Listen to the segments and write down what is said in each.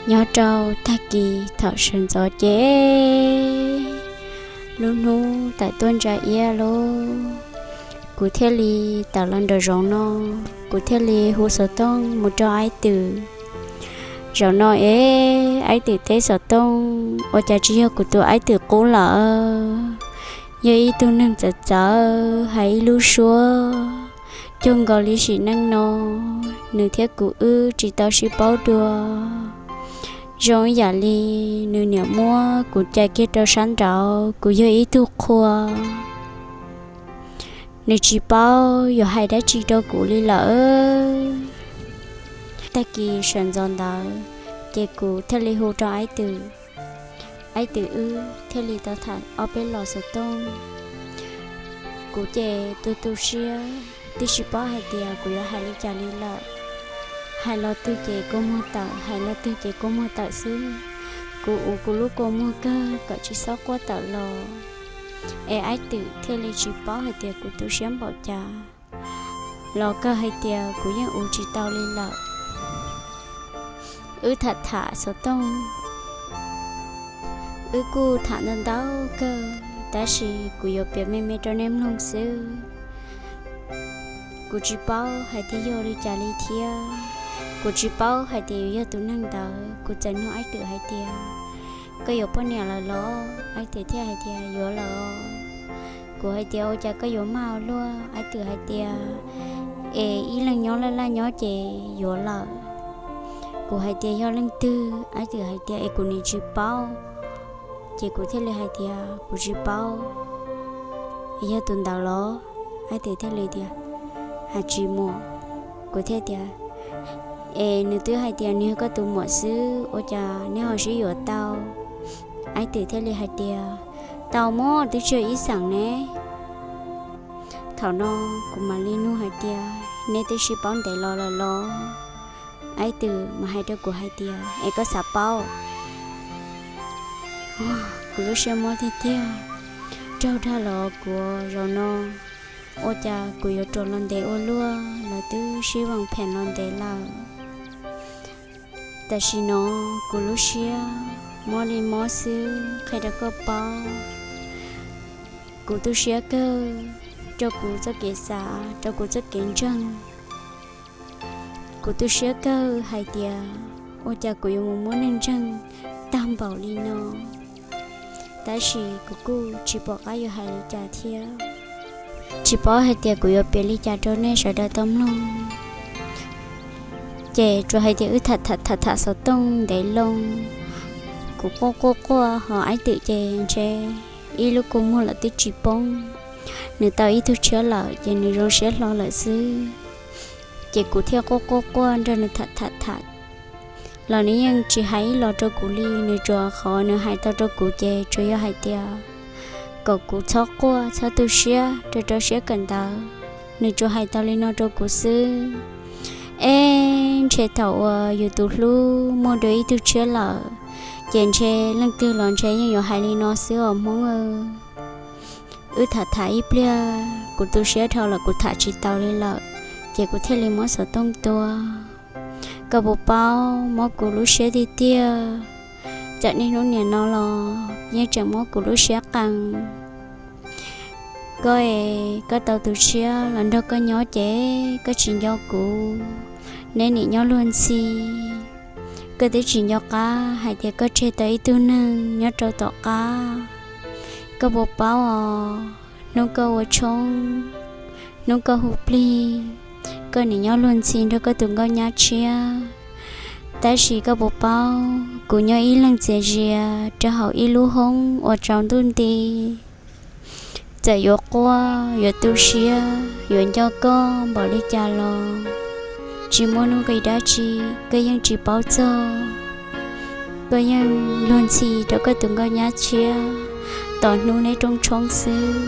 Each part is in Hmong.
Nyob rau tag kis thaum sawv ntxov ces lub hnub tawm tuaj ntsa iab lawm, kuv thiaj li tawm los nram zoov no, kuv thiaj li hu xov tooj mus rau Aib Twm. Zaum no es Aib Twm teb xov tooj, ua cas tsis yog kuv tus Aib Twm qub lawm, yog ib tug neeg txawv txawv hais ib lub suab cuag nkaus li sim neej no nws thiab kuv wb tsis tau sib paub dua. Zoo ib yam li nws niam muab kuv cais kiag rau sab nraud, kuv yog ib tug qhua, nws tsis paub yuav hais dab tsi rau kuv li lawm. Tag kis sawv ntxov ntawd ces kuv thiaj li hu rau Aib Twm, Aib Twm wb thiaj li tau tham ob peb los xov tooj. Kuv ces tu tu siab, twb tsis paub hais tias kuv yuav hais li cas li lawm. Hais los twg ces kua muag tawm, hais los twg ces kua muag tawm xwb. Kuv ua kuv lub kua muag kawg kom tsis txhob quaj tawm los, es Aib Twm thiaj li tsis paub hais tias kuv tu siab npaum cas, los kawg hais tias kuv yeej ua tsis tau li lawm. Wb tham tham xov tooj, wb kuj tham ntau ntau kawg, tab sis kuv yuav piav me me rau nej mloog xwb. Kuv tsis paub hais tias yog li cas li thiab, kuv tsis paub hais tias yuav yog tus neeg ntawd. Kuv txawm nug Aib Twm hais tias, koj yuav poj niam lawm los? Aib Twm thiaj hais tias, yuav lawm os. Kuv hais tias, ua cas koj yuav maj ua luaj? Aib Twm hais tias, es ib leeg nyob laj laj nyob ces yuav lawm. Kuv hais tias, yog leej twg? Aib Twm hais tias, es kuv nim tsis paub. Ces kuv thiaj li hais tias, kuv tsis paub. Es yog tus ntawd los? Aib Twm thiaj li tias, hais tsis muaj. Kuv thiaj tias, es nws twb hais tias nws yog koj tus muam xwb, ua cas neb ho sib yuav tau? Aib Twm thiaj li hais tias, tau mas, twb tsis yog ib xeem ne. Thaum no kuv mam li nug hais tias, neb twb sib paub ntev los lawm los? Aib Twm mas hais rau kuv hais tias, es koj xav paub? Kuv lub siab mob tiag tiag, raug dag los kuv zaum no, ua cas kuv yuav ruam los ntev ua luaj, lawv twb sib vam phem los ntev lawm. Tam sim no kuv lub siab mob li mob xwb, qhia rau koj paub. Kuv tu siab kawg rau kuv txoj kev xav, rau kuv txoj kev ntseeg. Kuv tu siab kawg hais tias ua cas kuv yuav mus muab neeg ntseeg tag npaum li no, tab sis kuv kuj tsis pom qab yuav hais li cas thiab. Tsis paub hais tias kuv yuav piav li cas rau nej sawv daws tau mloog. Ces tsuas hais tias wb tham tham tham tham xov tooj ntev loo, kuv quaj quaj quaj ho Aib Twm ces ntshe ib lub kua muag los twb tsis poob. Nws tau ib tug tshiab lawm ces nws zoo siab hlo lawm xwb. Ces kuv thiaj quaj quaj quaj nrog nws tham tham tham los nws yeej tsis hais ib los rau kuv li. Nws tsuas, qhov nws hais tau rau kuv ces tsuas yog hais tias kom kuv txhob quaj txhob tu siab, rau rau siab kawm ntawv. Nws tsuas hais tau li no rau kuv xwb. Eb, ntshe thaum uas yus tus hlub muaj dua ib tug tshiab lawm, ces ntshe leej twg los ntshe yeej yuav hais li no xwb os Hmoob. Wb tham tham ib pliag kuv tu siab dhau los kuv tham tsis tau li lawm, ces kuv thiaj li muab xov tooj tua. Koj puas paub, mob kuv lub siab tiag tiag. Txawm niaj hnub niam no los yeej tseem mob kuv lub siab qees. Koj es, koj tau tus tshiab los nrog koj nyob ces koj tsis nco kuv, neb nim nyob luag ntxhi. Koj twb tsis nco qab hais tias koj tseg tau ib tug neeg nyob rau tom qab. Koj puas paub os, hnub koj ua tshoob, hnub koj hu plig, koj nim nyob luag ntxhi nrog koj tus nkauj nyab tshiab. Tab sis koj puas paub, kuv nyob ib leeg txias zias rau hauv ib lub hoob uas tsaus ntuj nti. Txawm yuav quaj, yuav tu siab, yuav nco koj npaum li cas los tsis muaj nuj nqis dab tsi. Koj yeej tsis paub txog, koj yeej luag ntxhi rau koj tus nkauj nyab tshiab, tos hnub neb rooj tshoob xwb.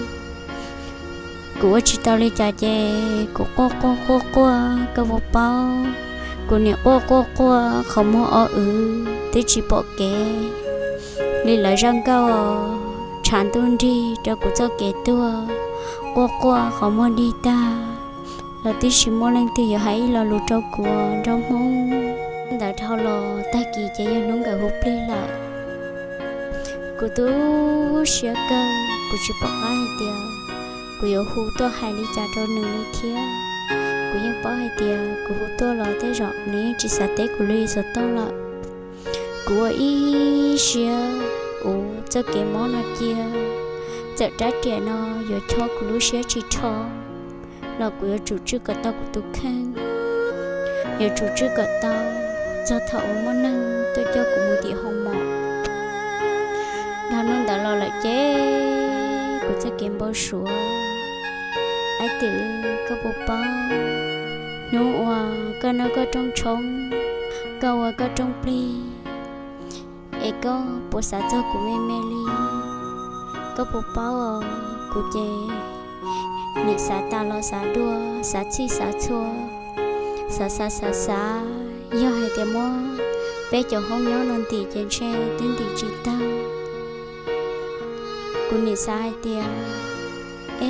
Kuv ua tsis tau li cas ces kuv quaj quaj quaj quaj, koj puas paub. Kuv nim quaj quaj quaj qhov muag o wv twb tsis pom kev li lawv zaj nkauj, tshav ntuj nrig rau kuv txoj kev tuag. Quaj quaj qhov muag dig tag los twb tsis muaj leej twg yuav hais ib lo lus rau kuv nraug Hmoob. Ntawd dhau los tag kis ces yog hnub nkawd hu plig lawm. Kuv tu siab kawg, kuv tsis pom qab hais tias kuv yuav hu tuaj hais li cas rau nws li thiab. Kuv yeej paub hais tias kuv hu tuaj los tej zaum nws yeej tsis xav teb kuv li xov tooj lawm. Kuv ua ib siab uv txoj kev mob no cia, txawm rab riam no yuav chob kuv lub siab tsis rho los kuv yuav tsum tswj kom tau kuv tus kheej, yuav tsum tswj kom tau txog thaum uas muaj neeg tuaj coj kuv mus tim hoo mom. Dhau hnub ntawd los lawm ces kuv txoj kev npau suav, aib twm, koj puas paub, hnub uas koj noj koj rooj tshoob, koj ua koj rooj plig, es koj puas xav txog kuv me me li? Koj puas paub os, kuv ces nim xav tas los xav dua, xav txhij xav txhua, xav xav xav xav, yog hais tias muab peb cov hoob nyob no ntim ces ntshe twb ntim tsis tag. Kuv nim xav hais tias,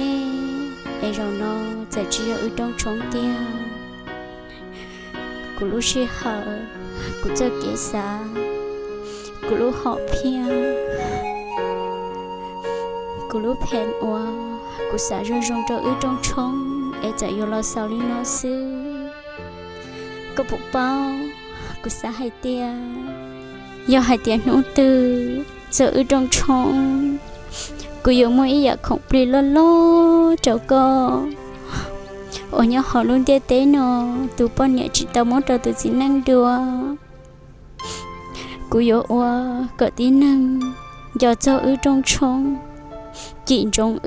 eb, es zaum no txawm tsis yog wb rooj tshoob tiag, kuv lub sij hawm, kuv txoj kev xav, kuv lub hom phiaj, kuv lub pheem uas kuv xav zoo zoo rau wb rooj tshoob es txawm yuav los xaus li no xwb. Koj puas paub, kuv xav hais tias yog hais tias hnub twg txog wb rooj tshoob, kuv yuav muaj ib yam khoom plig loj loj rau koj uas nyob hauv lub ntiaj teb no tus poj niam tsis tau muab rau tus txiv neej dua. Kuv yuav ua kom tib neeg nco txog wb rooj tshoob, cim ntsoov wb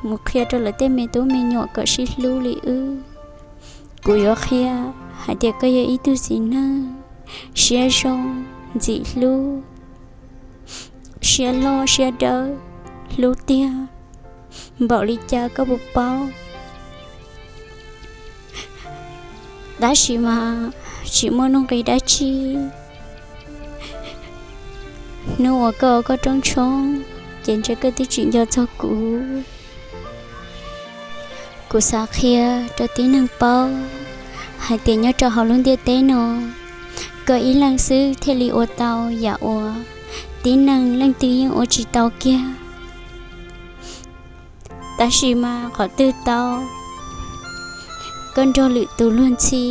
mus qhia rau lawv tej me tub me nyuam kom sib hlub li wb. Kuv yuav qhia hais tias koj yog ib tug txiv neej siab zoo, ntxim hlub, siab loj siab dawb, hlub tiag npaum li cas koj puas paub. Tab sis mas tsis muaj nuj nqis dab tsi. Hnub uas koj ua koj rooj tshoob ces ntshe koj twb tsis nco txog kuv. Kuv xav qhia rau tib neeg paub hais tias nyob rau hauv lub ntiaj teb no, koj ib leeg xwb thiaj li ua tau yam uas tib neeg leej twg yeej ua tsis tau kiag. Tab sis mas qhov twg tau, koj nrog lwm tus luag ntxhi,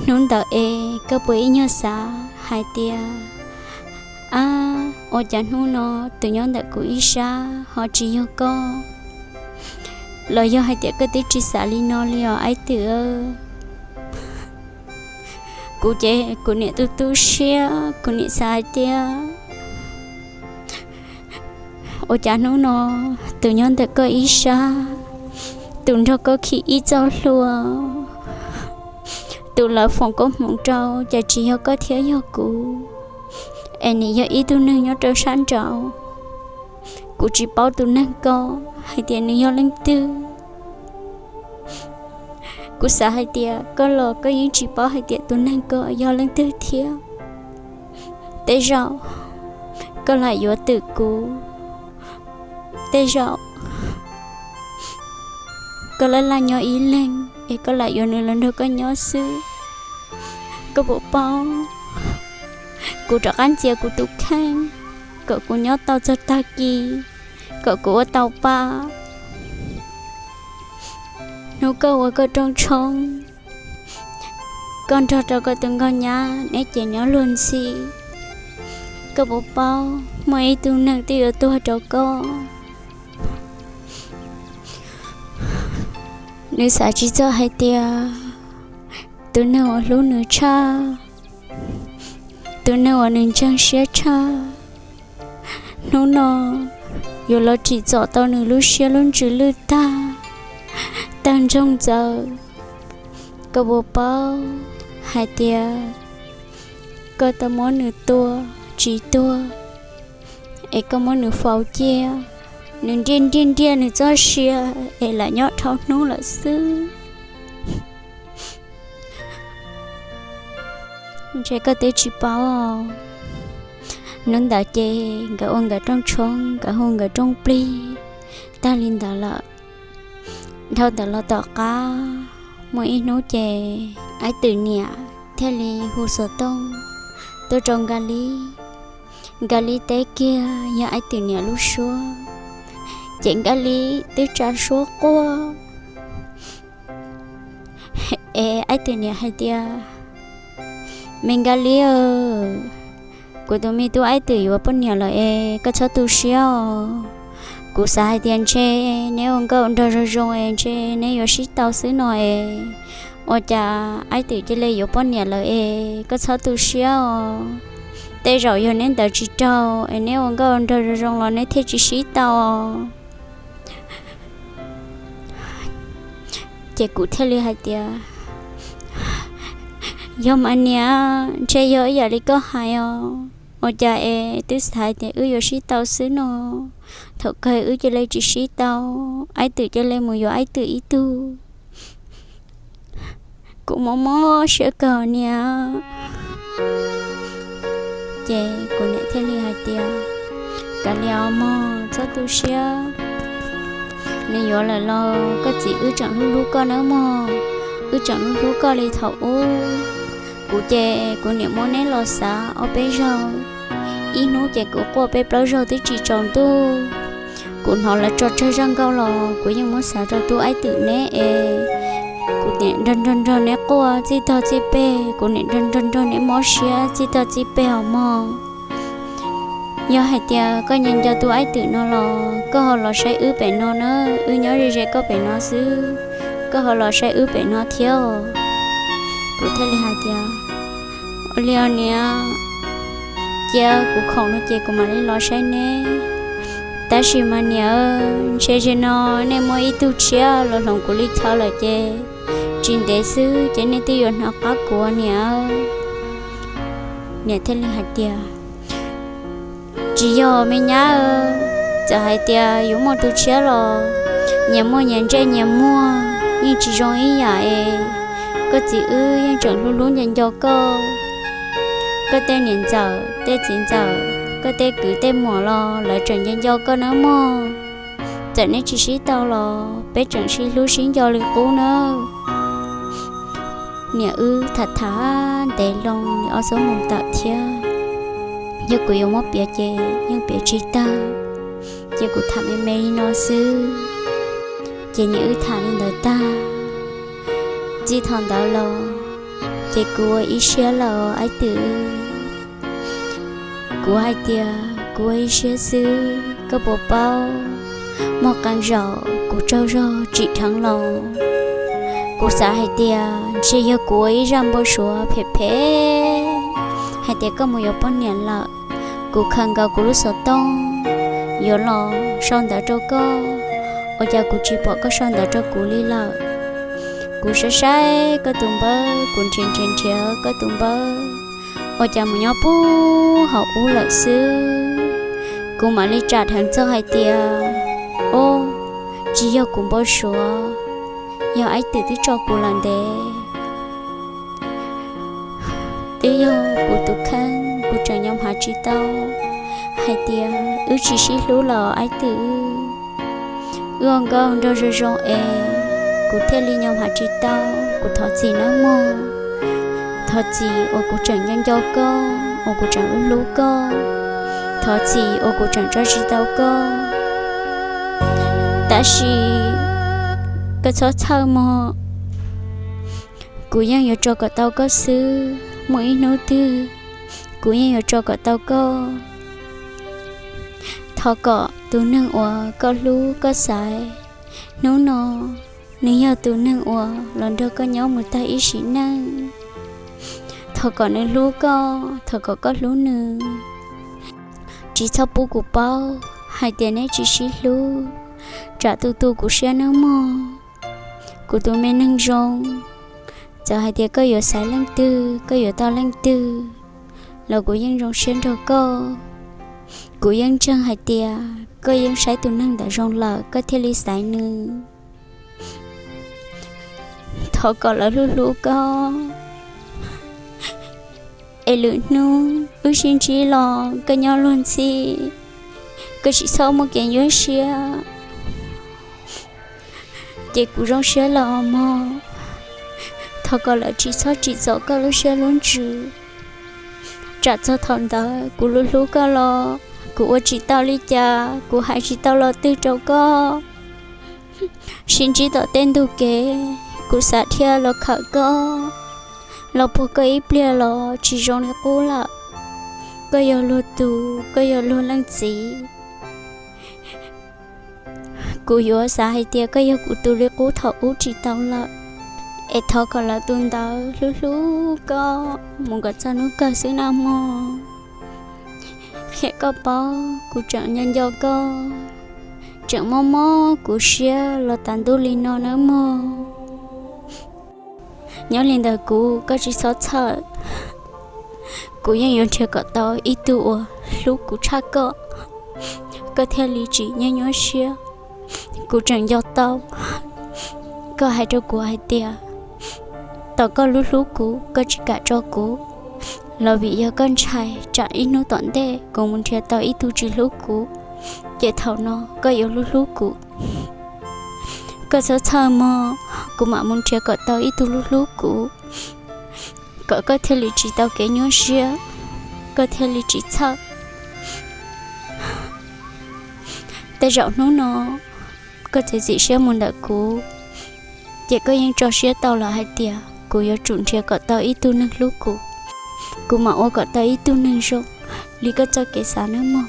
hnub ntawd es koj puas ib nyuag xav hais tias, ab, ua cas hnub no tus nyob ntawm kuv ib sab ho tsis yog koj? Los yog hais tias koj twb tsis xav li no li os aib twm? Kuv ces kuv niam tu tu siab, kuv niam xav hais tias, ua cas hnub no tus nyob ntawm koj ib sab, tus nrog koj khi ib txoj hlua, tus lawv foom koob hmoov rau, cas tsis yog koj thiab yog kuv, es nim yog ib tug neeg nyob rau sab nraud. Kuv tsis paub tus neeg ko hais tias nws yog leej twg. Kuv xav hais tias koj los koj yeej tsis paub hais tias tus neeg ko yog leej twg thiab. Tej zaum koj lam yuav twm kuv, tej zaum koj laj laj nyob ib leeg es koj lam yuav nws los nrog koj nyob xwb. Koj puas paub, kuv rov qab ntxias kuv tus kheej kom kuv nyob tau txog tag kis, kom kuv ua tau pa. Hnub koj ua koj rooj tshoob, koj nrog rau koj tus nkauj nyab neb ces nyob luag ntxhi. Koj puas paub muaj ib tug neeg twb yuav tuag rau koj? Nws xav tsis txog hais tias tus neeg uas hlub nws tshaj, tus neeg uas nws ntseeg siab tshaj, hnub no yuav los tsim txom tau nws lub siab lub ntsws lwj tag, tag ntsoog ntxaws. Koj puas paub hais tias koj tau muab nws tua tsis tuag, es koj muab nws faus cia, nws nriaj nriaj nriaj nws txoj sia, es lam nyob dhau hnub lawm xwb. Ntshe koj twb tsis paub. Hnub ntawd ces nkawd ua nkawd rooj tshoob, nkawd hu nkawd rooj plig tag li ntawd lawm. Dhau ntawd los tom qab, muaj ib hnub ces aib twm niam thiaj li hu xov tooj tuaj rau Nkaj Lis. Nkaj Lis teb kiag yog Aib Twm niam lub suab, ces Nkaj Lis twb tsa suab quaj. Es Aib Twm niam hais tias, Me Nkaj Lis, kuv tus me tub Aib Twm yuav poj niam lawm es koj txhob tu siab os. Kuv xav hais tias ntshe neb ua nkauj nraug zoo zoo es ntshe neb yuav sib tau xwb no es, ua cas Aib Twm cia li yuav poj niam lawm es koj txhob tu siab os. Tej zaum yog neb ntawd tsis raug es neb ua nkauj nraug zoo zoo los neb thiaj tsis sib tau. Ces kuv thiaj li hais tias, Yog mas niam, ntshe yog ib yam li koj hais os. Ua cas es twb xav hais tias wb yuav sib tau xwb no, thaum kawg wb cia li tsis sib tau, Aib Twm cia li mus yuav Aib Twm ib tug. Kuv mob mob siab kawg niam. Ces kuv niam thiaj li hais tias, Kav liam os mog, txhob tu siab. Nws yuav lawm los koj txiv wb tseem hlub hlub koj nawb mog, wb tseem hlub hlub koj li thaum ub. Kuv ces kuv niam muab neb los xav ob peb zaug, ib hnub ces kuv quaj peb plaub zaug twb tsis tsaus ntuj. Kuv hnov lawv tso tsawg zaj nkauj los kuv yeej muab xav rau tub Aib Twm neb es. Kuv niam nrog nrog nrog neb quaj txij tog txij peg, kuv niam nrog nrog nrog neb mob siab txij tog txij peg os mog. Yog hais tias koj nco nco tub Aib Twm no los koj ho los saib wb pem no na, wb nyob ze ze koj pem no xwb, koj ho los saib wb pem no thiab. Kuv thiaj li hais tias, Ua li os niam, cia kuv khoom no ces kuv mam li los saib neb. Tab sis mas niam, ntshe zaum no nej muaj ib tug tshiab los hloov kuv li chaw lawm ces tsis ntev xwb ces nej twb yuav hnov qab kuv niam. Niam thiaj li hais tias, Tsis yog me nyab, txawm hais tias yuav muaj tus tshiab los nyias muaj nyias ntsej nyias muag yeej tsis zoo ib yam es. Koj txiv wb yeej tseem hlub hlub nco nco koj. Koj tej niam ntxawm tej txiv ntxawm, koj tej kwv tej muam los lawv tseem nco nco koj nawb mog. Txawm neb tsis sib tau los peb tseem sib hlub sib nco li qub nawb. Niam, wb tham tham ntev loo li ob xuab moos tawm thiab. Yog kuv yuav muab piav ces yeej piav tsis tag, ces kuv tham me me li no xwb. Ces niam, wb tham li ntawd tag, txij thaum ntawd los ces kuv ua ib siab lawm Aib Twm. Kuv hais tias kuv ua ib siab xwb, koj puas paub, muaj qee zaum kuv tsaug zog tsim dheev los kuv xav hais tias ntshe yog kuv ua ib zaj npau suav phem phem hais tias koj mus yuav poj niam lawm. Kuv khaws nkaus kuv lub xov tooj yuav los sau ntawv rau koj, ua cas kuv tsis pom koj sau ntawv rau kuv li lawm. Kuv saib saib koj tus npawb, kuv nrhiav nrhiav nrhiav koj tus npawb, ua cas mus nyob puag hauv ub lawm xwb. Kuv mam li tsa dheev txog hais tias, Ob, tsis yog kuv npau suav, yog Aib Twm twb tso kuv lawm ntev. Twb yog kuv tus kheej, kuv tseem nyob hnav tsis tau hais tias wb tsis sib hlub los Aib Twm. Wb ua nkauj nraug zoo zoo es kuv thiaj li nyob hnav tsis tau. Kuv thov txim nawb mog. Thov txim uas kuv tseem nco nco koj, uas kuv tseem hlub hlub koj. Thov txim uas kuv tseem tso tsis tau koj. Tab sis koj txhob txhawj mog, kuv yeej yuav tso kom tau koj xwb. Muaj ib hnub twg kuv yeej yuav tso kom tau koj. Thov kom tus neeg uas koj hlub koj xaiv hnub no, nws yog tus neeg uas los nrog koj nyob mus tag ib sim neej. Thov kom nws hlub koj, thov kom koj hlub nws. Tsis txhob pub kuv paub hais tias neb tsis sib hlub, tsam tu tu kuv siab nawb mog. Kuv tus me neeg zoo, txawm hais tias koj yuav xaiv leej twg, koj yuav tau leej twg los kuv yeej zoo siab nrog koj. Kuv yeej ntseeg hais tias koj yeej saib tus neeg ntawd zoo lawm koj thiaj li xaiv nws. Thov kom lawv hlub hlub koj, es lwm hnub wb sib ntsib los koj nyob luag ntxhi, koj tsis txhob muaj kev nyuaj siab. Ces kuv zoo siab lawm os mog. Thov kom lawv tsis txhob tsim txom koj lub siab lub ntsws. Tsam txog thaum ntawd kuv hlub hlub koj los kuv ua tsis tau li cas, kuv hais tsis tau lo twg rau koj. Sib ntsib tom tej ntug kev, kuv xav dhia los khawm koj, los puag koj ib pliag los tsis zoo li qub lawm. Koj yog luag tus, koj yog luag leej txiv. Kuv yuav xav hais tias koj yog kuv tus li qub thaum ub tsis tau lawm. Es thov kom lawv tus ntawd hlub hlub koj mus kom txog hnub kawg xwb nawb mog. Qhia koj paub kuv tseem nco nco koj, tseem mob mob kuv siab los tas ntuj li no nawb mog. Nyob li ntawm kuv koj tsis txhob txhawj, kuv yeej yuav nrhiav kom tau ib tug uas hlub kuv tshaj koj, koj thiaj li tsis nyuaj nyuaj siab. Kuv tseem nco tau koj hais rau kuv hais tias thaum koj hlub hlub kuv koj tsis kam tso kuv, los vim yog koj ntshai tsam ib hnub tom ntej kuv mus nrhiav tau ib tug tsis hlub kuv, ces thaum no koj yuav hlub hlub kuv. Koj txhob txhawj mog, kuv mam mus nrhiav kom tau ib tug hlub hlub kuv, kom koj thiaj li tsis tau kev nyuaj siab, koj thiaj li tsis txhawj. Tej zaum hnub no koj txiav txim siab mus ntawm kuv, ces koj yeej tso siab tau lawm hais tias kuv yuav tsum nrhiav kom tau ib tug neeg hlub kuv, kuv mam ua kom tau ib tug neeg zoo li koj txoj kev xav nawb mog.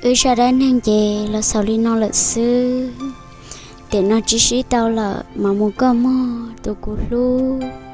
Wb zaj dab neeg ces los xaus li no lawm xwb. Tiam no tsis sib tau lawm, mas mus koj mog tus kuv hlub.